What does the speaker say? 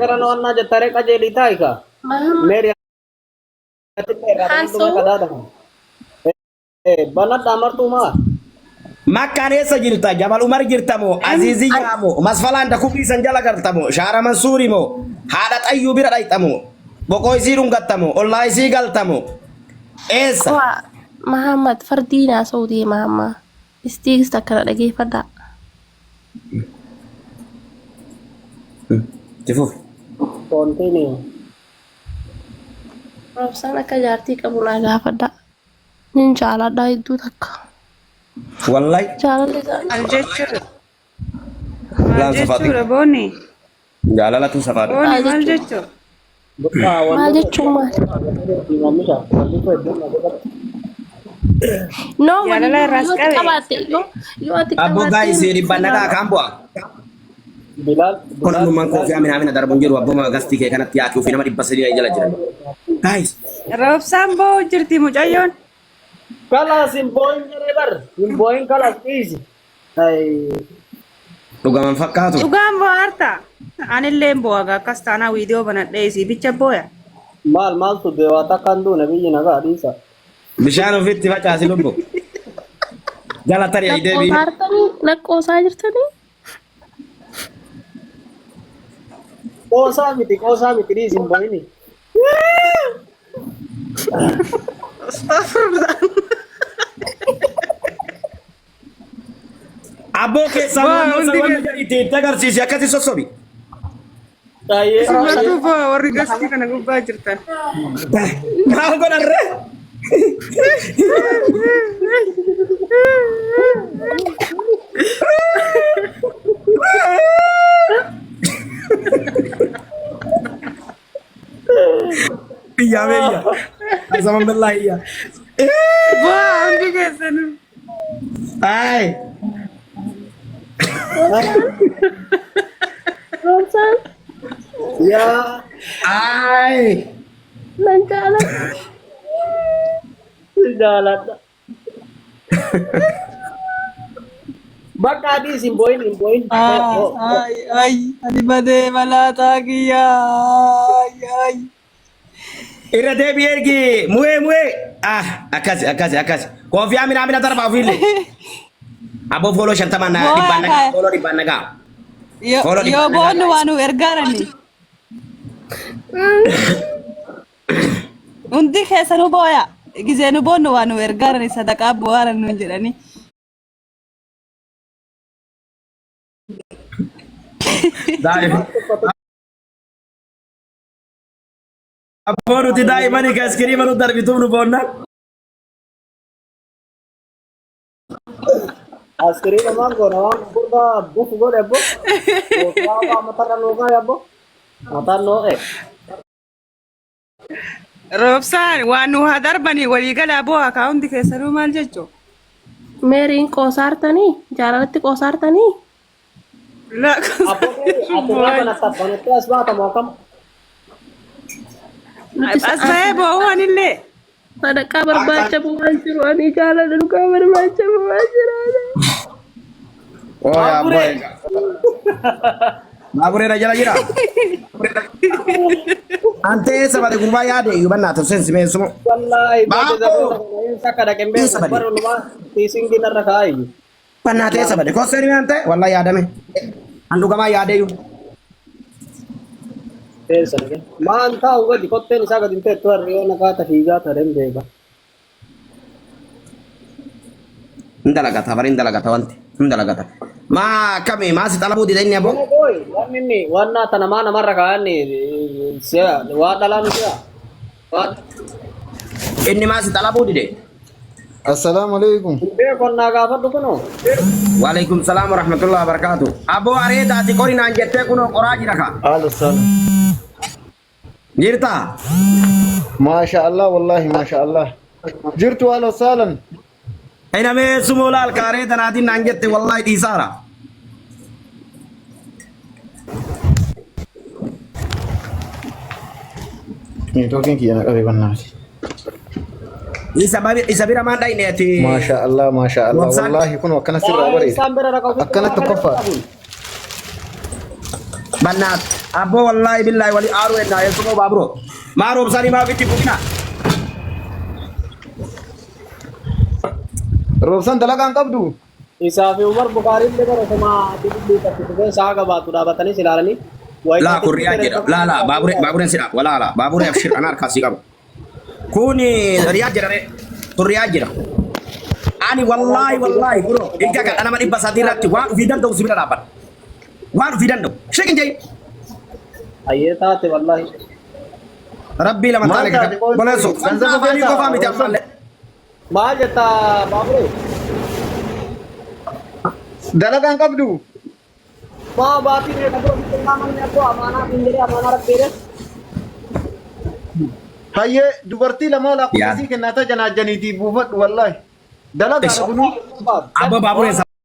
Gara naannaa jettaree qajeelii taa'i kaa. Mahamma Meeri atillee irraa banadhu mee haasa'u qadaada kana. Banadhaa martuu maa? Makkaan eessa jirta? Jabal Umar jirta moo? Aziiziyyaa moo? Masfalaan dakubii san jala galta moo? Shaara Mansuuri moo? Haadha Xayyuu bira dhayxa moo? Boqoo isii dhungatta moo? Ollaa isii galta moo? Eessa? Waa Mahammad fardiin haasa'u deema amma. Istiigis takkana dhageeffadhaa. Itti fufi. Continue. Roobsaan akka jaartii qabu naa gaafadhaa. Nin jaaladhaa hedduu takka. Wallahi. Jaalalli isaanii. Maal jechuudha? Maal Laan safaati. jechuudha booni? Jaalalatu safaadha. Booni Maal maal jechuudha? jechuudha? Bakka Maal wanni jechuun maal? Maamisha wanni kun iddoo na godhatti. No, wanni Jaalala irraas yoo ati qabe. qabaatte yoo yoo ati Abboo qabaatte gaayis dhibbaan nagaa kaan bu'a. Bilaal Kun Bilaal ammummaan Bilaal koofii amina amina darbuun jiru abbuma gastii kee kanatti yaaqii ofii nama 300 jala jiran. Gaayis. Roobsaan boo jirti mucayyoon. Kalaas hin boo'in jedhee bar hin boo'in kalaas dhiisi. Ay, Dhugaman fakkaatu. Dhugaan boo'aarta. Anillee boo'a akkas taanaa viidiyoo banadhee isii bicha booya. Maal maaltu beewaa takkaan duune biyyi nagaa dhiisa. Bishaan ofitti facaasi lubbu. Jala tarii ayi deebiin. Laqqoosaartanii laqqoosaa jirtanii Qoosaa miti dhiisi hin boo'ini. Astaghfirullah. Abboo keessaa Boo'a naannoo hundi sana wanna keessa. jedhi itti agarsiisi akkasi sossobi. Baay'ee Isimattuu boo'a warri gastii kana gubbaa jirtan. Maal godharree? Iyyaa beeyya. Asaman billaa iyya. Boo'a hundi keessanuu. Ay. Roobsaan yaa Ay. nan jaaladha. jaaladha. Bakka adiis hin boo'in hin boo'in. Ay, ay, ani badee malaataa kiyya. Ay, ay. Irra deebi'ee ergi mu'ee mu'ee. Ah akkasi akkasi akkasi. Koofiyaa mina mina darba ofiillee. Aboo fooloo 50 na Booya dhibbaan nagaa kaa. fooloo dhibbaan nagaa. Yoo Fooloo yoo dhibbaan nagaa boonnu guys. waa nu ergaarani. Hundi keessanuu booya. Gizee nu boonnu waa nu ergaarani sadaqaa bu'aaran nuun jedhanii. Daa'ima. Abboo nuti daa'imani ka iskiriima nu darbituuf nu boonna. Askiriin maal goona waan gurguddaa bufu godhe abbo. Gooftaa waa matarra nuu kaa'e abbo. Mataan noo'e. Roobsaan waan nu haa darbanii walii galaa boo'a kaa hundi keessanuu maal jechuu? Meeriin qoosaartanii jaalalatti qoosaartanii Abbo ati maa banatta banattee as baata moo akkam? Nuti As ba'ee boo'uu anillee. Sadaqaa barbaacha bu'aan jiru ani jaalala dhugaa barbaacha bu'aan jira. Oo yaa abboo egaa. Baaburee na jala jira. Antee eessa bade gurbaa yaade iyyuu bannaa tolseen simeen sumo. Wallaahi bade Baaboo! zaboota kana eessa akka dhaqen Eessa beeku bade? barunumaa tiisingii narra kaa'ayyu. Bannaa ta'e eessa bade? Kosseen himee antee wallahi yaadame. An dhugamaa yaadeeyyuu. Eessa dhaqe? Maan taa'u gadi kotteen isaa gadi hin teettu harri yoo nagaa ta fiigaa tareen beeka. Hin dalagata bari hin dalagata wanti hin dalagata. Maa akkami maa si xalabuu dida inni aboo? Qoy wanni inni wanna tana maa namarra kaa'anni si'a waa dhalaa nu si'a. Waa Inni maa si xalabuu dide? Assalaamu alaikum. beekonnaa gaafadhu kunoo. Waalaikum salaam wa rahmatullahi wa barakaatu. Aboo areeda ati qori naan jettee kunoo qoraa jira ka. Haala sana. Jirta? Maasha Allah wallahi maasha Allah. Jirtu haala saalan. Ina mee sumoo laal ka areeda naatiin naan jette wallahi dhiisaara. Neetwoorkiin kiyya na qabe bannaati. Isa bira maan dhayne ati. Maasha Allah maasha Allah Wabsaan- wallahi kun akkana sirraa bareeda. Isaan bira raqa ofitti Akkana tokkoffaa. Bannaat. Abboo wallaahi billaahi wali aaruu ennaa eessumoo baaburo. Maa roobsanii maa ofitti buqina. Roobsan dalagaa hin qabdu. Isaa fi Umar Bukaariin illee bara osoma ati dubbii qabdu dhufee sa'a qabaatu dhaabatanii si ilaalanii. Laa kun riyaa jedha. Laa laa baaburee baabureen si dhaaba. Laa laa baaburee abshir ana harkaa si qaba. Kun riyaa jedha ree. Kun riyaa jedha. Ani wallaahi wallaahi bro ilka kan nama 300 irratti waan ofii danda'u si bira dhaabbadha. Waan ofii danda'u. Sheekin jee. Ayyee taate wallaahi. Rabbii lama Maal taane taate qoy? boleessu. Ganzaba Afaanii feetaa? qofaa miti ammallee. Maal jetta baaburee? Dalagaa hin qabdu. Maa baatii meeqa dura sitti manni abboo amaanaa siin jedhee amaanaa rabbiidhe. Hayyee dubartii lamaa Yaa. lakkoofsii kennaa tajanaa janiitii buufadhu wallaahi. Dalagaa kunuu. Abbo baabureen.